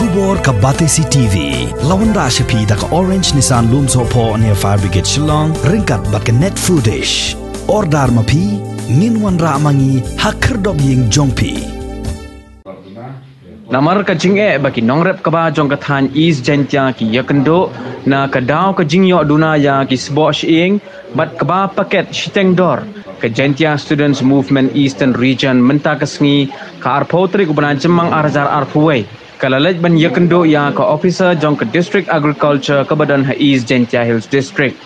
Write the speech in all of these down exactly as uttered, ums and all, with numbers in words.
Khubor ka Batesi T V la wanrah sha phi da ka Orange Nissan Lumsohphoh near Fire Brigade Shillong ryngkat bad ka Net Foodish. Order ma phi, ngin wanrah ma ngi ha khyrdop ïing jong phi. Namar ka jingeh ba ki nongrep kba jong ka thaiñ East Jaintia ki ïakynduh na ka daw ka jingïoh duna ïa ki sboh shyieng bad kba paket shiteng dor, ka Jaintia Students Movement Eastern Region mynta ka sngi, ka arphew tarik u bnai Jymmang ar hajar arphew wei, ka la leit ban ïakynduh ïa ka officer jong ka District Agriculture kaba don ha East Jaintia Hills District.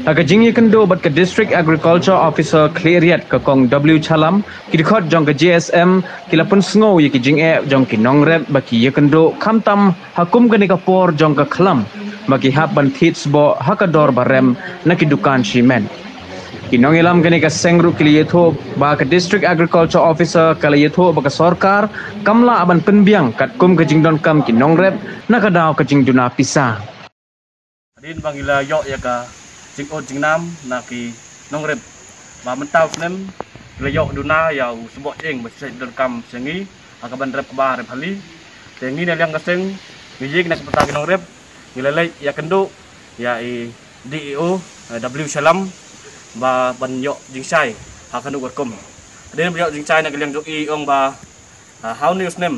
Ha ka jingïakynduh bad ka District Agriculture Officer Khliehriat, ka Kong W Chalam, ki dkhot jong ka J S M ki la pynsngew ïa ki jingeh jong ki nongrep ba ki ïakynduh khamtam ha kum kane ka por jong ka khlam ba ki hap ban thied sboh ha ka dor ba rem na ki dukan shimet. Ki nongïalam kane ka seng ruh ki la ïathuh ba ka District Agriculture Officer ka la ïathuh ba ka sorkar kam lah ban pynbiang katkum ka jingdonkam ki nongrep na ka daw ka jingduna pisa. Hadien ba ngi la ïoh ïa ka jingud jingnam na ki nongrep ba mynta u snem ngi la ïoh duna ïa u sboh shyieng ba shu donkam sha ngi ha ka ban rep kba rep hali. Te ngi na liang ka seng ngi ïeng na ka bynta ki nongrep, ngi la leit ïakynduh ïa i D E O, eh, W Chalam ba ban ïoh jingshai ha kano ka rukom. Hadien ba ïoh jingshai na ka liang jong i, ong ba, ah, ha une u snem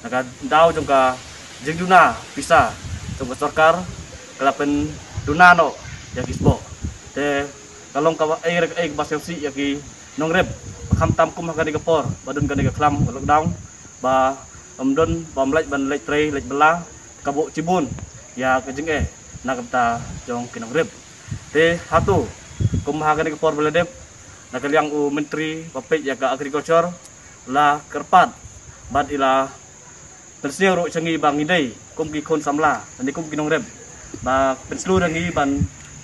na ka daw jong ka jingduna pisa jong ka sorkar, ka la pynduna noh ïa ki sboh. Te ka long kaba ei re kaei kaba sngewsih ïa ki nongrep ba khamtam kum ha kane ka por ba don kane ka khlam, ka lockdown, ba ym don, ba ym lait ban leit trei leit bylla, ka buh shibun ïa ka jingeh na ka bynta jong ki nongrep. Te hato kum ha kane ka por ba la dep, na ka liang u Myntri ba peit ïa ka Agriculture la kyrpad bad i la pynsngew ruh sha ngi ba ngi dei kum ki khun samla lane kum ki nongrep ba pynshlur ïa ngi ban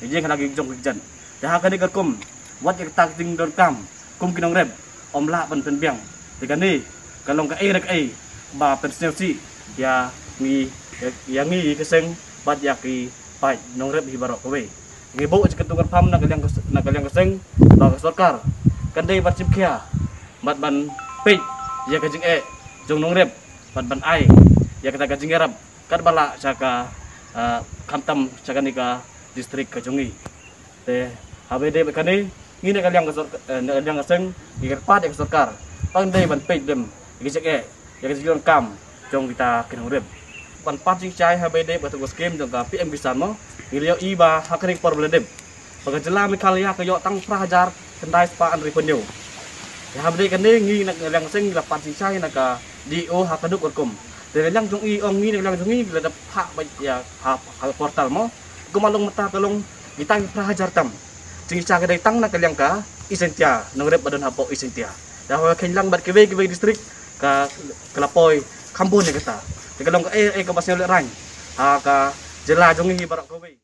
ïeng ha la ki jong ki kjat. Te ha kane ka rukom, wat ïa kata ka jingdonkam kum ki nongrep ym lah ban pynbiang. Te kane ka long kaei re kaei ba pynsngewsih ïa ngi, ïa ngi ka seng bad ïa ki paid nongrep hi baroh kawei. Ngi buh ïa ka kyntu kyrpad na ka liang ka, na ka liang ka seng ba ka sorkar kan dei ban shim khia bad ban peit ïa ka jingeh jong nongrep bad ban ai ïa kata ka jingïarap katba lah sha ka, ah, khamtam sha kane ka district ka jong ngi. Te haba ïadei bad kane, ngi na ka liang ka sork-, eh, na ka liang ka seng ngi kyrpad ïa ka sorkar ba kan dei ban peit lem ïa ka jingeh, ïa ka jingdonkam jong kita ki nongrep. Ban pat jingshai haba ïadei bad ka skim jong ka P M Kisan mo, ngi la ïohi ba ha kane ka por ba la dep ba ka jylla Meghalaya ka ïoh tang phra hajar khyndai spah hynriewphew hynñiew. Te haba ïadei kane ngi na ka liang ka seng ngi la pat jingshai na ka D E O ha kano ka rukom. Te na liang jong i, ong ngi na ka liang jong ngi ngi la dep phah beit ïa ha, ha portal mo. Kumba long mynta ka long kita ki phra hajar tam. Jingshai ka dei tang na ka liang ka East Jaintia, nongrep ba don hapoh East Jaintia. Te haba kheiñ lang bad kiwei kiwei district ka, ka la poi kham bun ïa kata. Te ka long kaei kaei kaba sngewlehraiñ ha ka jylla jong ngi hi baroh kawei.